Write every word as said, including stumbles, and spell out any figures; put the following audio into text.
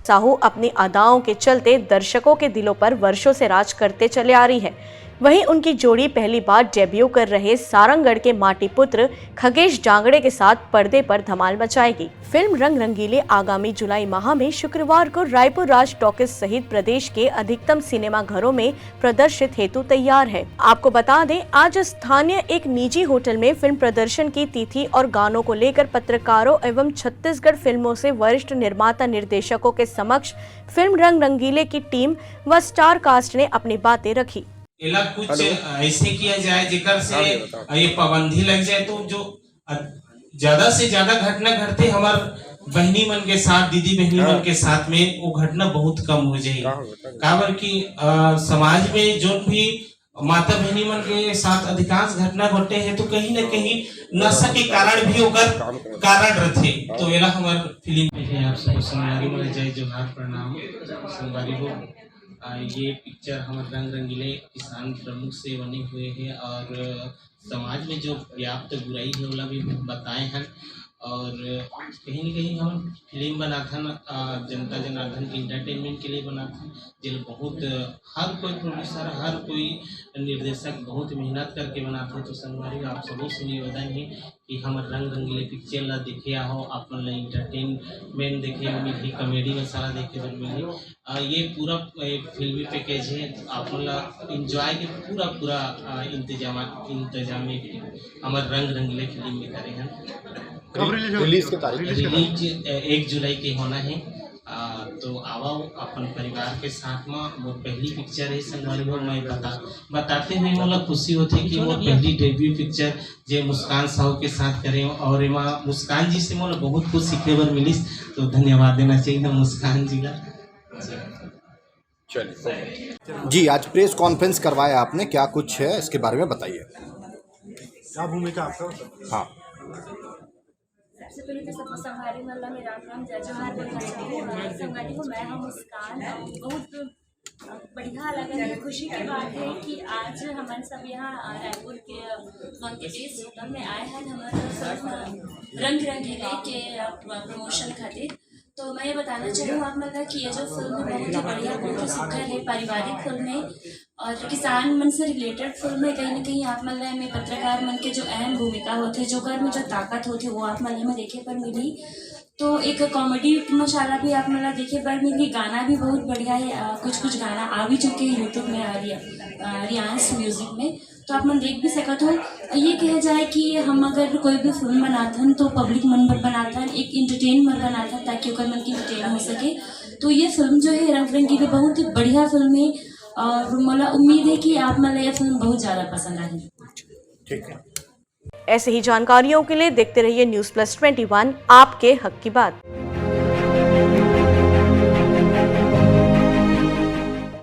साहू अपनी अदाओं के चलते दर्शकों के दिलों पर वर्षों से राज करते चले आ रही है। वहीं उनकी जोड़ी पहली बार डेब्यू कर रहे सारंगढ़ के माटी पुत्र खगेश जांगड़े के साथ पर्दे पर धमाल मचाएगी। फिल्म रंग रंगीले आगामी जुलाई माह में शुक्रवार को रायपुर राज टॉकीज सहित प्रदेश के अधिकतम सिनेमा घरों में प्रदर्शित हेतु तैयार है। आपको बता दें, आज स्थानीय एक निजी होटल में फिल्म प्रदर्शन की तिथि और गानों को लेकर पत्रकारों एवं छत्तीसगढ़ फिल्मों से वरिष्ठ निर्माता निर्देशकों के समक्ष फिल्म रंग रंगीले की टीम व स्टार कास्ट ने अपनी बातें रखी। एला कुछ ऐसे किया जाए जेकर से ये पाबंदी लग जाए, तो जो ज्यादा से ज्यादा घटना घटते हमार बहनी मन के साथ, दीदी बहनी मन के साथ में, वो घटना बहुत कम हो जाए। काबर कि समाज में जो भी माता बहनी मन के साथ अधिकांश घटना घटते हैं, तो कहीं ना कहीं नशा के कारण भी ओकर कारण रहते। तो एला हमार फिल्म में है। आप सब संगवारी मन जय जोहार, प्रणाम। संगवारी हो, ये पिक्चर हमारे रंग रंगीले किसान प्रमुख से बने हुए हैं और समाज में जो व्याप्त बुराई है, ओला भी बताए हैं। और कहीं ना कहीं हम फिल्म बनाथन, जनता जनार्दन के एंटरटेनमेंट के लिए बनाथन, जेल बहुत हर कोई प्रोड्यूसर, हर कोई निर्देशक बहुत मेहनत करके बनाथे। तो संगवारी, आप सबों से निवेदन है कि हमर रंग रंगीले पिक्चर ला देखे आहो, आप मन ला एंटरटेनमेंट देखे मिलही, कॉमेडी मसाला देखे बर मिलही। ये पूरा एक फिल्मी पैकेज है, तो आप मन ला एंजॉय के पूरा पूरा इंतजाम इंतजाम हमर रंग रंगीले फिल्म में करे हैं। रिलीज के तारीख रिलीज एक जुलाई के होना है। तो आवा अपन परिवार के साथ में, मोर पहली पिक्चर है संगवारी हो। मैं बता बताते हुए मोला खुशी होती कि मोर पहली डेब्यू पिक्चर जे मुस्कान साहू के साथ करे और एमा मुस्कान जी से मोला बहुत कुछ सीखे बर मिलिस। तो धन्यवाद देना चाहिए मुस्कान जी का। चलिए जी, आज प्रेस कॉन्फ्रेंस करवाया आपने, क्या कुछ है इसके बारे में बताइए। क्या भूमिका आपका? हाँ, सबसे पहले तो सबको संगवारी मन ला मेरा राम राम जय जोहार बोलना चाहती हूँ। संगवारी हो, मैं हूँ मुस्कान। बहुत बढ़िया लगा, ये खुशी की बात है कि आज हमन सब यहाँ रायपुर के वेंकटेश होटल में आए हैं हमारे रंग रंगीले के प्रमोशन खातिर। तो मैं ये बताना चाहूँ आप मन ला कि ये जो फिल्म है बहुत ही बढ़िया, बहुत ही सुघर है, पारिवारिक फिल्म है और किसान मन से रिलेटेड फिल्म है। कहीं ना कहीं आप मन ला में पत्रकार मन के जो अहम भूमिका होते, जोकर में जो ताकत होती, वो आप मन में देखे पर मिली। तो एक कॉमेडी मसाला भी आप मन ला देखे पर मिली। गाना भी बहुत बढ़िया है, कुछ कुछ गाना आ भी चुके हैं यूट्यूब में, रियांश म्यूजिक में। तो आप मन देख भी सकत हो। ये कहा जाए कि हम अगर कोई भी फिल्म बनाथन तो पब्लिक मन बर बनाथन, एक एंटरटेन मन बनाथन ताकि ओकर मन के एंटरटेन हो सके। तो ये फिल्म जो है रंग रंगीले बहुत ही बढ़िया फिल्म है और मोला उम्मीद है कि आप मन ला ये फिल्म बहुत ज्यादा पसंद आही। ठीक है। ऐसे ही जानकारियों के लिए देखते रहिए न्यूज प्लस ट्वेंटी वन, आपके हक की बात।